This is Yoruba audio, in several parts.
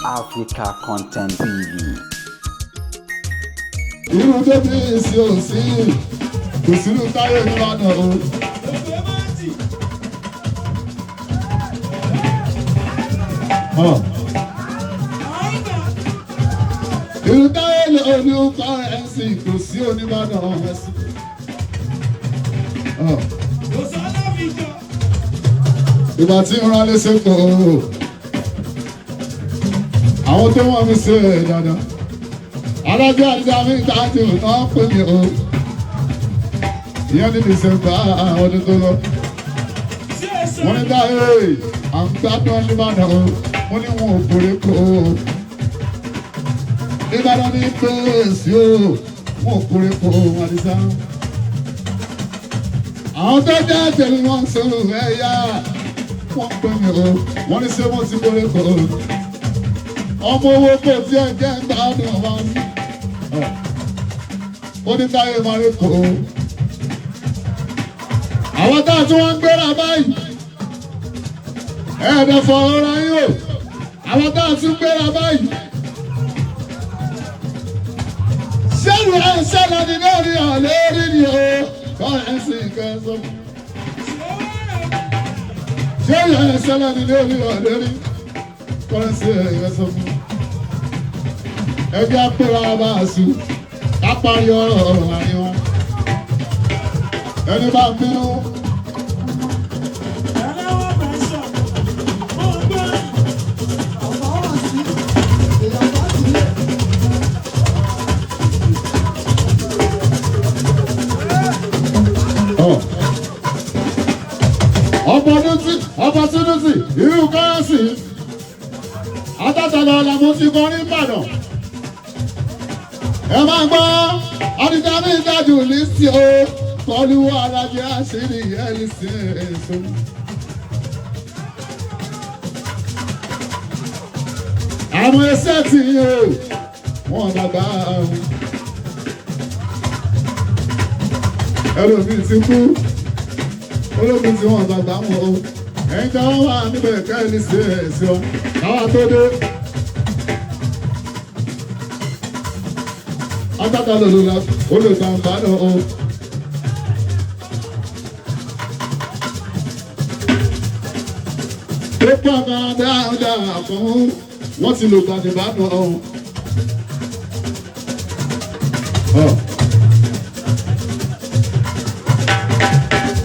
Africa Content TV. Irú débi èsì ò sí, kò sínú táyé nìbàdàn o. Hàn. Irú táyé lè ní ọkọ ẹ̀sìn kò sí oníbàdàn ẹ̀sìn. Hàn. Ìgbà tí ń rán léṣe kò àwọn tó wọ́n mi ṣe é dáadáa. Alájọ́ àti àmì ìtajú náà pè mí o. Ìyẹn ní Dìsẹ́mbà ọdún tó lọ. Wọ́n ní báyìí, à ń gbádùn Ìbàdàn o. Wọ́n ní wọn ò borí kó o. Ìbàdàn ní pèsè o. Wọn ò borí kó o, Àdìsá. Àwọn tó jẹ́ tèmi wọ́n ń sọ̀rọ̀ ẹ̀yà. Wọ́n pè mí o. Wọ́n ní ṣé wọ́n ti borí kó o. Ọmọ owó kò tí ẹ jẹ́ gbádùn wọn. Ó ní táyé máa rí kó o. Àwọn tá a tún wọ́n ń gbéra báyìí. Ẹ̀ẹ́dẹ̀ fọ̀rọ̀ ra yín o. Àwọn tá a tún gbéra báyìí. Ṣẹ́nu ẹ̀ ń ṣẹlẹ̀ ní lórí ọ̀lẹ́rì ni o. Kọ́ ẹ̀ ń sìn kẹ́sọ́. Ṣẹ́nu ẹ̀ ń ṣẹlẹ̀ ní lórí ọ̀lẹ́rì. Kọ́ ẹ̀ ń sìn kẹ́sọ́. Ẹgbẹ́ apẹ̀rẹ̀ bá a sùn. Ká parí ọ̀rọ̀ ọ̀rọ̀ àríwá. Ẹni bá ń bínú. Opportunity irú kọ́rẹ́sì adátàlọ́ làmú ti kọ́ ní Ìbàdàn. Ẹ máa gbọ́ Adìjàmí ìdájú lísì o kọlu alájẹ àṣírí ẹlísì èso. Àwọn ẹsẹ̀ tí o wọ́n dàgbà àrùn. Ẹlòmíì ti kú ológun tí wọ́n dàgbà wọn o. Ẹ̀yin tí wọ́n wà níbẹ̀ kẹ́lí sí èso káwá tó dé. Agbáta lòlùlà olùgbàǹbà náà o. Ó pọ̀ gan dáadáa fún wọ́n ti lò gbàdìbà náà o.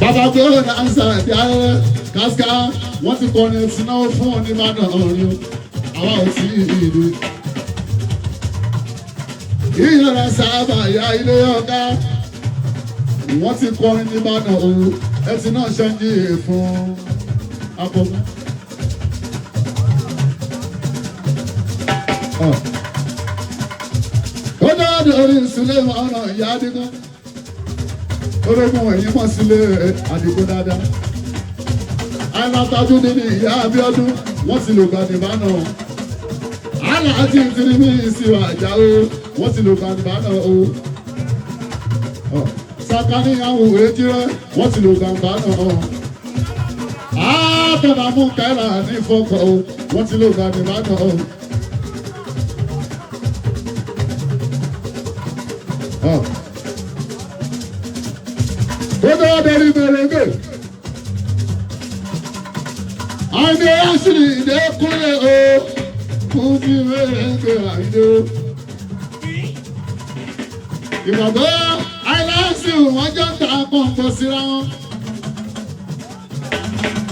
Bàbá gbọ́dọ̀ náà ń sàrẹ̀ ayẹyẹ kásíká wọ́n ti kọrin ẹtì náà fún oníbàdàn ọ̀rìn o. Àwa ò tí ì rí. Ìyára sábà ya ilé ọ̀gá. Wọ́n ti kọrin nìbàdàn o. Ẹtì náà ṣe ń jí fún akọ̀mọ́. Ó dáadọ́ orí ìsúlẹ̀ ọ̀nà ìyá Adigun. Ológun ẹ̀yìn mọ̀ sílé Adigun dáadáa. Àìlàtàjú nínú ìyá Abíọ́dún wọ́n ti lò gbàdìbá náà. Àlà àti ìtìrí ní ìsìnwá àjà o, wọ́n ti lò gbàdìbá náà o. Sàkání àwọn òwe jíra wọ́n ti lò gbàdìbá náà. Àtọ̀nà mú kẹ́lá ní ìfọkọ̀ o, wọ́n ti lò gbàdìbá náà o. Ó dọ́wọ́ dọ́rí mèrèǹgè. Àìní aṣírí ìdè kúnlẹ̀ o, kún sí mèrèǹgè àìdè o. Ìgbàgbọ́ àìláṣí wọ́n jọ ń ta kọ̀ǹkọ̀ síra wọn.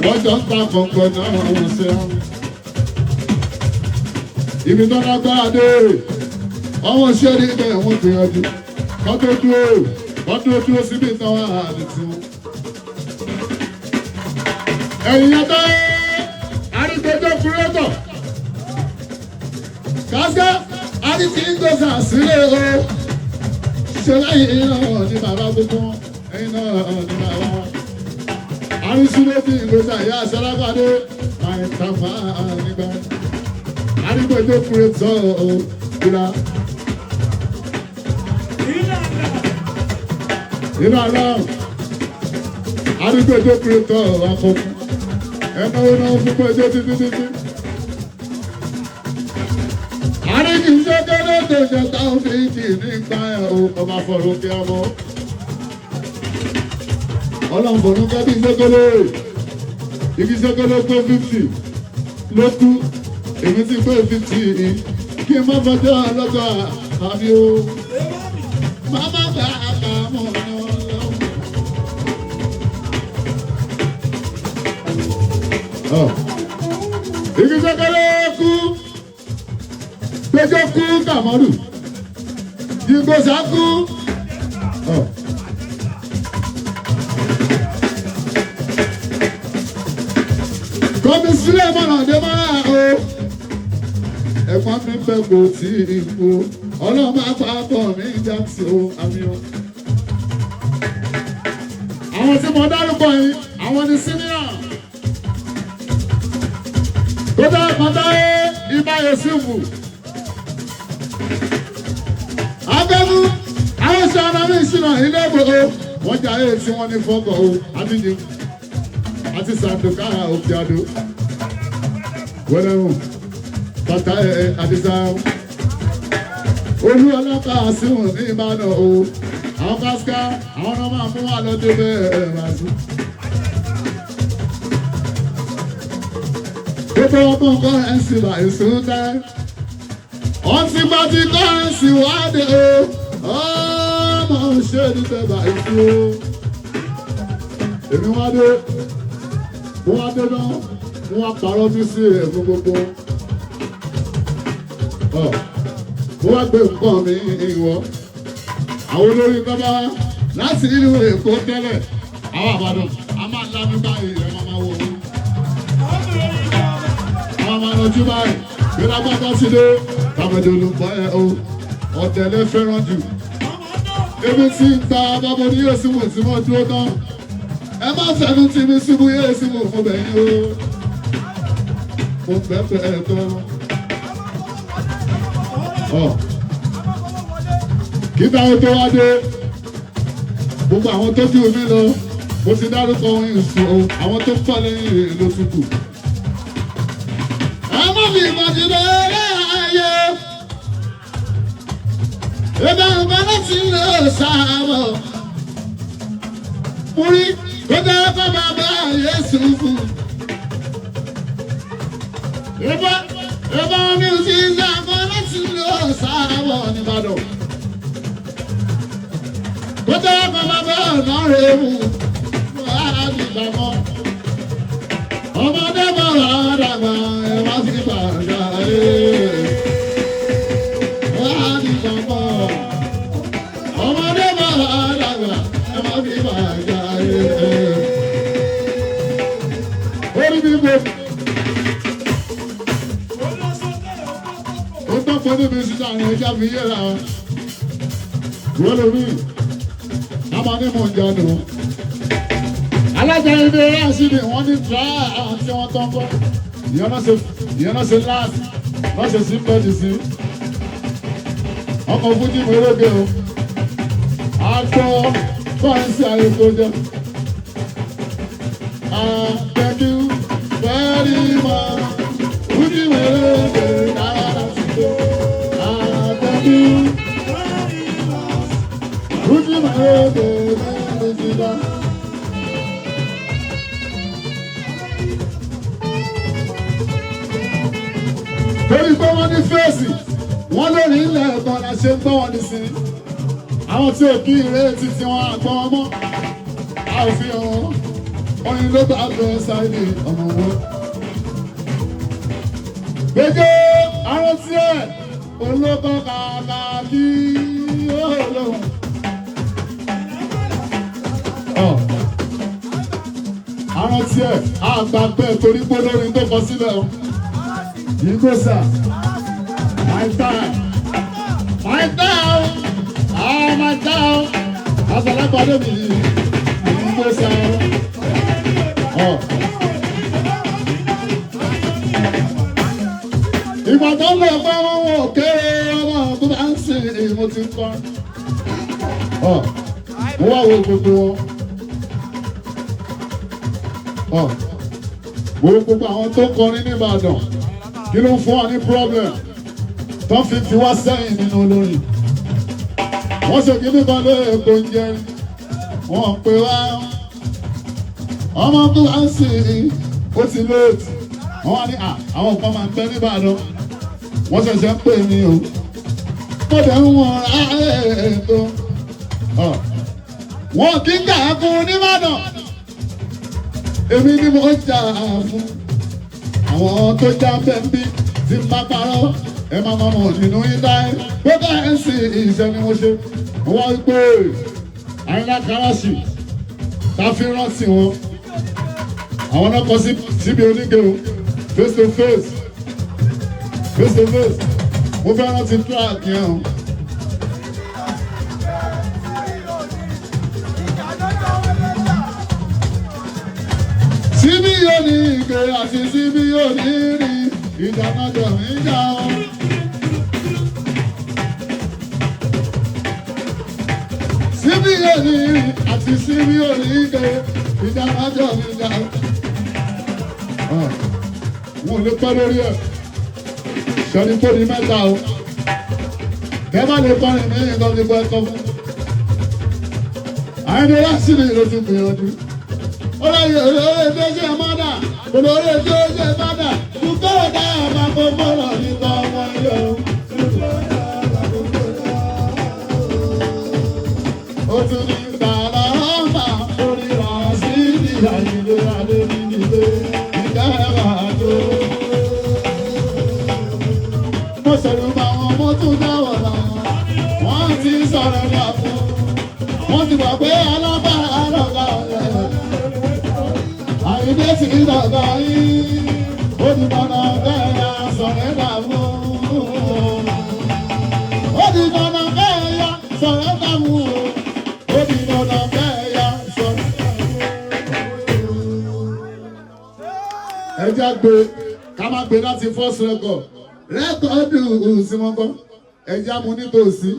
Wọ́n jọ ń ta kọ̀ǹkọ̀ náà síra wọn. Ibi tó lágbára dé, ọmọ ṣé ní ibẹ̀ wọ́n gbìyànjú. Kọ́ tó dúró, kọ́ tó dúró síbi ìtàn wà ní tiwọn. Ẹ̀yìn yàtọ̀ àrígbẹ́jọ́ kúrẹ́tọ̀. Káská àdìsí ń gbèsè sílẹ̀ o. Ṣé láyé náà ní bàbá gbogbo ẹ̀yin náà ní bàbá wa. Àrísúlé bí ìgbésẹ̀ ìyá Aṣọ́lápàdé máa ń tàfà nígbà. Àrígbẹ́jọ́ kúrẹ́tọ̀ o. Ìlà. Ìlà aláwọ̀. Àrígbẹ́jọ́ kúrẹ́tọ̀ akọ̀kọ̀. Ẹnáwó náà fún pẹ́jọ́ títí títí. Àríkì ṣẹ́kẹ́rẹ́ tó jẹ táwọn fi jì nígbà ẹ̀ o, ọba fọ̀rọ̀ kí ọmọ. Ọlọ́run fọ̀rọ̀ kẹ́ bí ṣẹ́kẹ́rẹ́. Igi ṣẹ́kẹ́rẹ́ pé 50 ló kú, èmi ti pé 50 kí n má fọjọ́ lọ́jọ́ àmì o. Màmá bá a kà mọ̀ ní ọlọ́run. Igi ṣẹ́kẹ́rẹ́ kú, péjọ kú Kàmọ́rù, Ìgbòsá kú. Kọ́mi sílẹ̀ mọ̀nà dé máa o. Ẹ̀fọn mi fẹ́ kò tí ì kú. Ọlọ́run máa pa bọ̀ mí jáde o, àmì o. Àwọn tí mo dárúkọ yìí, àwọn ni sínìà. Kódà kọ́tà ibà Yusufu. Abẹ́mú, àwọn sọ̀rọ̀ mi ìṣúná ilé ìbò o. Wọ́n jà ayé tí wọ́n ní fọ́kọ̀ o, àbíjì àti sàǹdùkà òkè àdó. Wẹ́lẹ́hùn, bàtà ẹ̀ àdìsá. Olú ọlọ́pàá àsìwọ̀n ní Ìbàdàn o. Àwọn kásíká, àwọn ọmọ máa mú wa lọ́dún bẹ́ẹ̀ wá sí. Gbogbo ọmọ nǹkan ẹ̀ ń sìn bàyìí sùn dá. Wọ́n ti gba ti kọ́ ẹ̀ sì wádìí o. Ọmọ ṣe ní tẹ̀bà ìfú o. Èmi wá dé, mo wá dé náà, mo wá parọ́ mí sí ẹ̀fún gbogbo. Ọ̀, mo wá gbé nǹkan mi ìwọ. Àwọn olórí bàbá láti ìlú Èkó tẹ́lẹ̀, àwọn àbàdàn, a máa lánú báyìí ẹ̀ máa máa wò ó. Àwọn máa lọ́jú báyìí, bí lágbàgbà ti dé, tàbẹ̀dẹ̀ olùkọ́ ẹ̀ o, ọ̀tẹ̀lẹ̀ fẹ́ràn jù. Ebi tí ń ta bàbá ní Yéésù tí mo dúró tán. Ẹ má fẹnu tí mi ṣubú Yéésù mo bẹ̀ yín o. Mo bẹ̀ fẹ́ ẹ tán. Ọ̀ kí táwọn tó wá dé, gbogbo àwọn tó jù mí lọ, mo ti dárúkọ ohun ìsìn o, àwọn tó pọ̀ lẹ́yìn ló tún kù. Ẹ má fi ìmọ̀jì lórí ayé. Ebe ọba láti lọ sáàbọ̀. Múrí kódà bá bàbá Yéṣu fún. Ebe ebe mi ò sí sáàbọ̀ láti lọ sáàbọ̀ nìbàdàn. Kódà bá bàbá ọ̀nà rẹ̀ mú. Wàhálà ní ìgbàgbọ́. Ọmọdé bọ̀ dàgbà ẹ̀ wá sí bàjá ẹ̀. Wàhálà ní ìgbàgbọ́. Ọmọdé bọ̀ dàgbà ẹ̀ wá sí bàjá ẹ̀. Orí mi bò. Ó tọ́pọ̀ níbi sísá àwọn ẹja fi yéra. Wọ́n lórí. A máa ní mò ń jáde o. Alága ibi eré ni wọ́n ní tíra àti wọ́n tán kọ́. Ìyẹn náà ṣe last, náà ṣe sí pẹ́ẹ́dì sí. Ọkọ̀ fújì mi róge o. Àtọ̀ kọ́rẹ́nsì ayé tó jẹ́. Thank you very much. Fújì mi róge náírà ti tó. Thank you. Fújì mi róge náírà ti tó. Torí pé wọ́n ní fèsì, wọ́n lórí ilẹ̀ ẹ̀gbọ́n la ṣe ń gbọ́ wọn nísìnyí. Àwọn tí ò kí ìrètí tí wọ́n á gbọ́ wọn mọ́. A ò fi hàn wọ́n. Orin ló bá fẹ́ sáìdì ọmọ wọn. Gbẹjọ́ arántí ẹ̀ olóko kàkà kí olóhùn. Arántí ẹ̀ àgbà bẹ́ẹ̀ torí pé olórin tó kọ sílẹ̀ o. Ìgbésà, my time, my time, ah my time, àgbàlagbà lómi yìí, ìgbésà. Ìgbà tó ń lọ pé wọ́n wọ̀ kéré ọmọ tó bá ń sìn mo ti ń kọ́. Mo wá wo gbogbo wọn. Mo wo gbogbo àwọn tó ń kọrin ní Ìbàdàn. Kí ló ń fún wa ní problem? Tó fi wá sẹ́yìn nínú olórin. Wọ́n ṣe kíní kan lóòkó ń jẹrin. Wọ́n pè wá. Ọmọ tó wá ń sìn ó ti lóòtù. Wọ́n wá ní àwọn kan máa ń pẹ́ nìbàdàn. Wọ́n ṣẹ̀ṣẹ̀ ń pè mí o. Mo dẹ̀ ń wọ̀n ètò. Wọ́n kì í kà á fún nìbàdàn. Èmi ni mo jà fún. Àwọn tó já bẹ́ẹ̀ bí ti máa parọ́. Ẹ máa máa mọ̀ nínú yín láé. Gbogbo ẹ̀ ń sìn ìṣẹ́ ni mo ṣe. Wọ́n pè Àyìnlá Káràṣì tá a fi rántí wọn. Àwọn náà kọ síbi oníke o. Face to face. Face to face. Mo fẹ́ rántí track yẹn o. Síbí yóò ní ike àti síbí yóò ní rí ìjà náà jọ mí jà o. Síbí yóò ní rí àti síbí yóò ní ike ìjà náà jọ mí jà o. Wọn ò lè pẹ́ lórí ẹ̀. Sọ̀rí kó di mẹ́ta o. Bẹ́ẹ̀ bá lè kọrin mí nǹkan ti bọ́ ẹ̀kọ́ fún. Àyìndé Rásìlì ló ti gbìyànjú. Olóyè olóyè tó ṣe mọ́dà, olóyè tó ṣe mọ́dà, kúkọ́ dá máa kó fọ́rọ̀ nípa ọmọ ilé o. Ó tún ní tààrà ọ̀nà orí Rásìlì Àyìndé Adébíyìndé ìjà ẹ̀rọ àjò. Mo ṣẹ̀rù bá wọn, mo tún dáwọ̀ lọ. Wọ́n ti sọ̀rọ̀ ní àfún. Wọ́n ti gbà pé alábàárà lọ́gà ọ̀rẹ́. Àyìndé sì ń dọ̀gà yìí. Ó ti gbọ́dọ̀ bẹ́ẹ̀ ya sọ̀rọ̀ dà fún. Ó ti gbọ́dọ̀ bẹ́ẹ̀ ya sọ̀rọ̀ dà fún. Ó ti gbọ́dọ̀ bẹ́ẹ̀ ya sọ̀rọ̀ dà fún. Ẹ jẹ́ gbé ká má gbé láti first record. Rẹ́kọ̀dù sí wọn kọ́. Ẹ jẹ́ amú nítòsí.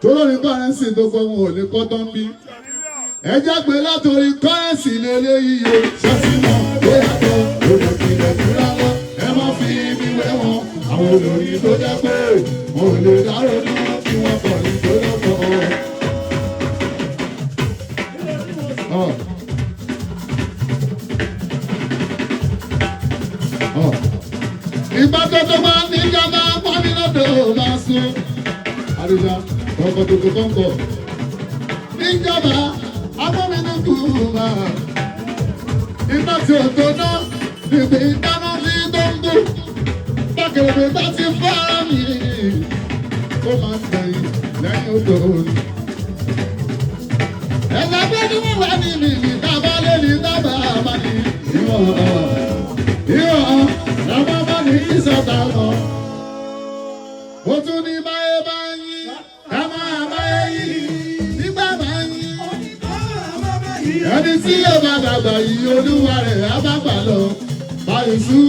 Tolórin kọ́rẹ́nsì tó kọ́ wọn ò lè kọ́ tán bí. Ẹ jẹ́ pé látòrí kọ́rẹ́nsì lélẹ́yìí o. Ṣọ́ọ̀ṣì mọ̀ bóyá tó lòdì kìlẹ̀ fúnra wọn. Ẹ má fi ibi wé wọn. Àwọn olórin tó jẹ́ pé wọn ò lè dárò ní wọn kí wọ́n kọ̀ ní tó lọ́kọ̀. Ìgbà tó tó máa ń níjọba pọ́nmi lọ́dọ̀ máa sún. Àdìsá kọ̀ọ̀kọ̀ tó kọ̀ọ̀kọ̀. Níjọba amóminúkúmá. Iná tí ò tó ná níbi ìdáná sí gbóngbó. Bákẹ́rẹ́ bá ti fara mi. Ó máa ń gbẹ̀yìn lẹ́yìn odò ni. Ẹ̀sà pé kí wọ́n wà ní ìlú tábà lé ní tábà bá ní ìwọ̀n. Ìwọ̀n làwọn bá ní ìsọ̀tà lọ. Ó tún ní báyé bá ń yí, ká máa báyé yí, nígbà bá ń yí. Ẹni tí yóò bá dàgbà yìí olúwa rẹ̀ á bá gbà lọ. Báyìí sú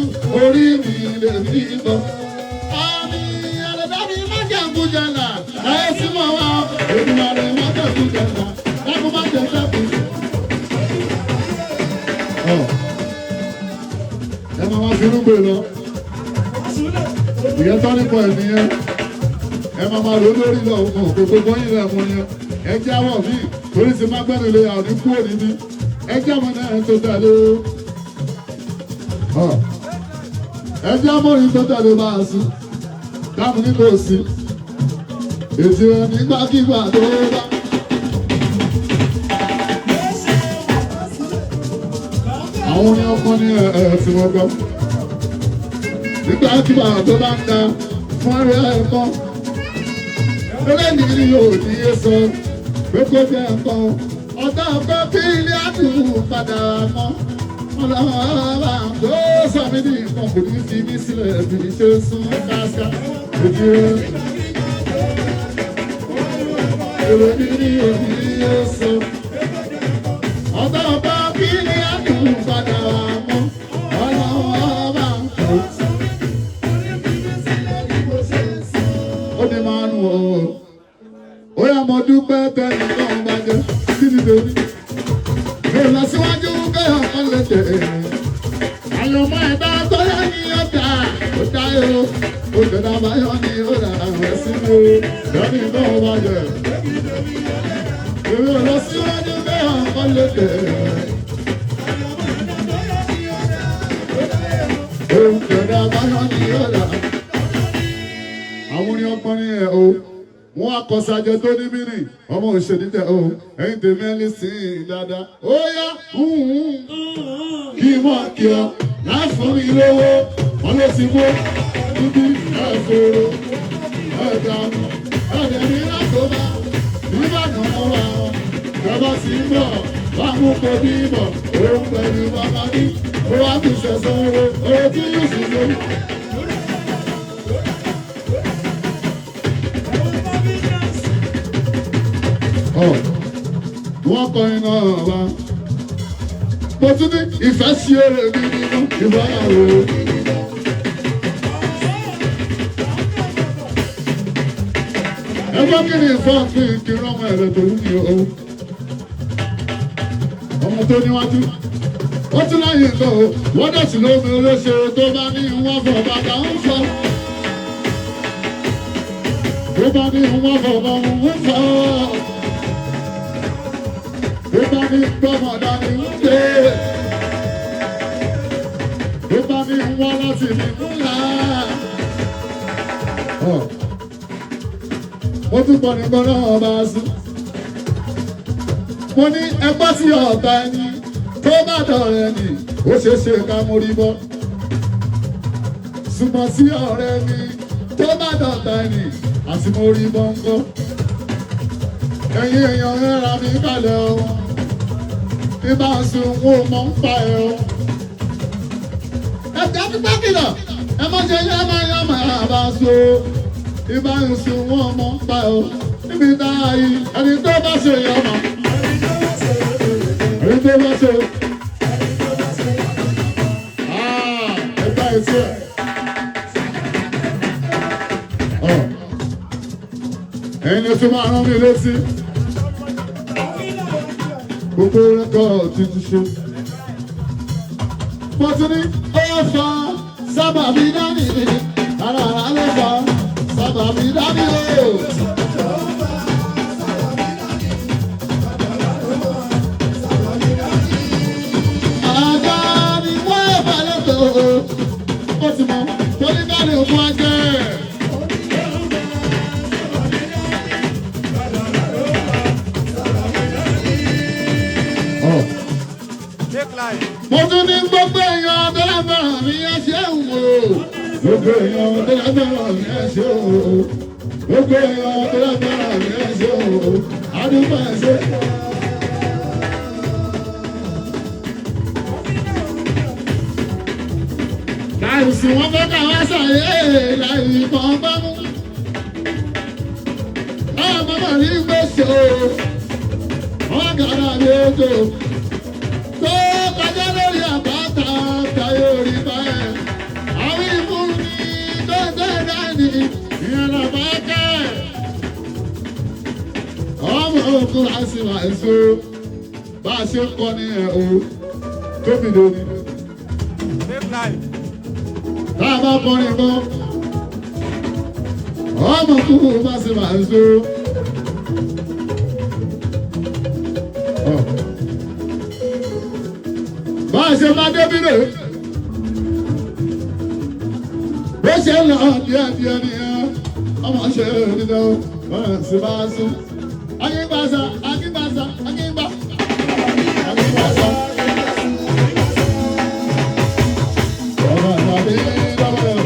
orí mi lè ní ìbọn. Àmì àlọ́dá mi má jàǹkújàlà, láyé sí mọ̀ wá. Olúwa rẹ̀ má jàǹkújàlà, dákú má jẹ sẹ́kù. Ẹ máa wá fi rúgbìn lọ. Ìyẹn tán nípa ẹ̀ nìyẹn. Ẹ máa máa lò lórí lọ, kò gbogbo yín lẹ̀ mú yẹn. Ẹ jáwọ́ mi, torí ti má gbẹ́nu lé àwọn oníkú òní mi. Ẹ jáwọ́ náà tó tẹ̀lé o. Ẹ jáwọ́ ní tó tẹ̀lé máa sùn. Dáàmú ní kò sí. Ètò ẹ̀ nígbàkigbà tó bá. Àwọn orin ọkọ ní ẹ̀ tí wọ́n gbọ́. Nígbàkigbà tó bá ń da fún ẹ̀rọ ẹ̀kọ́. Eléyìí ni yóò ní í sọ pé kó jẹ́ nǹkan. Ọ̀tá ọkọ kí ilé àdùn padà mọ́. Ọlọ́run tó sọ mí ní nǹkan kò ní fi mí sílẹ̀ bí ṣe sún káṣá. Ojú èrò mi ní òní yóò sọ. Ọ̀tá ọkọ kí ilé àdùn padà mọ́. Ọlọ́run tó sọ mí ó ní máa ń wọ̀ ọ́. Ó yá mo dúpẹ́ tẹ́lẹ̀ náà bá jẹ́ kí ni tèmi. Mi ò lọ síwájú kẹ́hìn kan lè tẹ̀. Àyànmọ́ ẹ̀dá tó yẹ ní ọjà ó dá yó. Òjòdá báyọ̀ ní ọ̀dà àwọn sínú lẹ́ni tó bá jẹ. Èmi ò lọ síwájú bẹ́ẹ̀ ọkọ lédè. Òjòdá báyọ̀ ní ọ̀dà. Àwọn orin ọgbọ́n ní ẹ̀ o. Wọ́n á kọ sájẹ tó ní mínì, ọmọ òṣèlú tẹ̀ o, ẹ̀yin tèmi ẹ̀ lè sìn ín dáadáa. Ó yá, kí mọ̀ kí ọ, láì fún mi lówó, wọ́n ló ti wó, níbi ẹ̀fọ́rọ̀, ẹ̀dààmú, ẹ̀dẹ̀ ní lákòóbá, nígbàdàn wọn wà ọ́, ìjọba sì ń bọ̀, wà mú kó bí bọ̀, òun pẹ̀lú bàbá ní, ó wá fi ṣẹ̀sán owó, owó tí yóò sì lórí. Wọ́n kọrin náà wá. Mo tún ní ìfẹ́ sí èrè mi nínú ìbáyàwó. Ẹgbẹ́ kí ni ìfọ́ kí n kí rọ́mọ ẹ̀rọ tó ní o. Ọmọ tó níwájú. Ó tún láyé lọ o. Wọ́n dẹ̀ sí lómi olóṣè tó bá ní wọ́n fọ̀ bàtà ń fọ̀. Tó bá ní wọ́n fọ̀ bàtà ń fọ̀. Tó bá ní gbọ́mọ̀ dání ń gbé. Tó bá ní wọ́n láti ní múlá. Mo tún pọ̀ nígbọ́n náà bá a sùn. Mo ní ẹgbẹ́ sí ọ̀tá ẹni tó bá dọ̀rẹ́ ni ó ṣeé ṣe ká mórí bọ́. Ṣùgbọ́n sí ọ̀rẹ́ mi tó bá dọ̀tá ẹni àti mórí bọ́ ń kọ́. Ẹ̀yin èèyàn ẹ ra mi kalẹ̀ o. Bí bá ń sun wo mọ̀ ń pa ẹ̀ o. Ẹ̀jẹ̀ pípa kìlọ̀, ẹ má ṣe yá máa yá máa bá a so. Bí bá ń sun wo mọ̀ ń pa ẹ̀ o. Níbi tá a yí, ẹni tó bá ṣe yọ mọ̀. Ẹni tó bá ṣe. Ẹ gbá etí ẹ̀. Ẹ̀yin ni tó máa rán mi létí. Gbogbo rẹ́kọ̀ọ́ ti ti ṣe. Mo tún ní ó fa sábàbí dání. Ara ara ló fa sábàbí dání o. Àga ni wọ́n yẹ balẹ̀ tó. Ó ti mọ torí bá lè mú ajẹ́. Mo tún ní gbogbo èèyàn tó lágbára mi ẹ ṣe ń wò. Gbogbo èèyàn tó lágbára mi ẹ ṣe ń wò. Gbogbo èèyàn tó lágbára mi ẹ ṣe ń wò. Àdúgbò ẹ ṣe. Láìsí wọn fẹ́ ká wá ṣàyè láì pọ́n bá mú. Báwo màmá rí gbèsè o? Wọ́n gàdá ní ojú tó kọjá lórí àpáta tayé orí báyẹn. Àwọn ìfúnni tó tẹ̀ dání ìyẹn lọ bá kẹ́. Ọmọ òkú àti màṣọ bá a ṣe ń kọ́ ní ẹ̀ o tóbi lórí. Tá a bá kọrin mọ́, ọmọ òkú àti màṣọ. Bá a ṣe máa débi rè bó ṣe ń lọ díẹ̀ díẹ̀ nìyẹn ọmọ ṣe nínú ọ̀rẹ́ sí bá a sùn. Akíngbàsá akíngbàsá akíngbà akíngbàsá. Ọmọ ìpàdé lọ́wọ́ rẹ̀.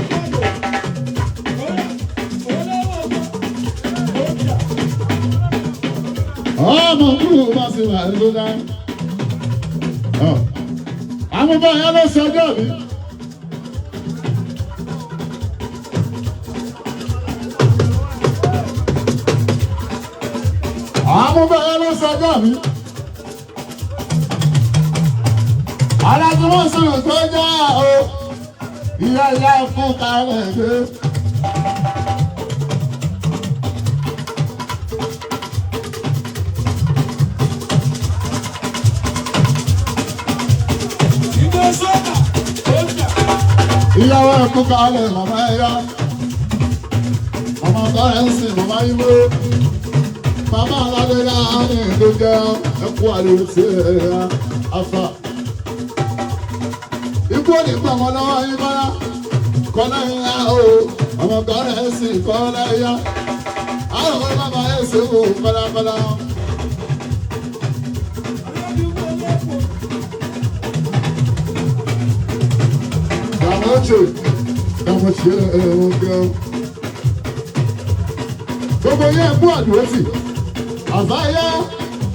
Ọmọ kúrò bá ṣe wà ló dá. Àwọn ọmọ yẹn ló sọjọ́ mi. Àwọn ọmọ yẹn ló sọjọ́ mi. Alájú wọn sọ̀rọ̀ tó já o. Ìyá ìyá fún kárẹ̀ dé. Ìyàwó ẹ̀kú kalẹ̀ màmá ẹ̀yà. Ọmọ kọ́rẹ́nsì màmá Ibo. Màmá aládé láàrin ló jẹ́ ẹkú àlè tí ẹ̀ afa. Ikú ò ní gbà wọn lọ́wọ́ yín kọ́lá. Kọ́lá yín o. Ọmọ kọ́rẹ́nsì kọ́lá yá. Àwọn ọmọ bàbá ẹ̀ ṣe wò kọ́lákọ́lá. Dàmọ́tò dàmọ́tò ẹ̀wọ̀n gan. Gbogbo yẹn kú àdúrótì. Àbáyá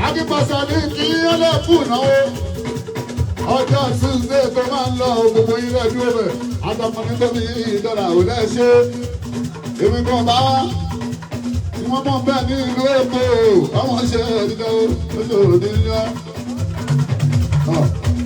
Akínpàṣà ní kí ọlọ́ọ̀kú náwó. Ọjọ́ Tuesday tó máa ń lọ gbogbo yín lẹ́dúró bẹ̀. Àtọkùnrin tó ní ìdọ́là ò lẹ́ṣẹ́. Èmi kan bá wá. Tí wọ́n mọ̀ bẹ́ẹ̀ ní ìlú Èkó, ọmọ ṣe dídá oṣù òdìyàn.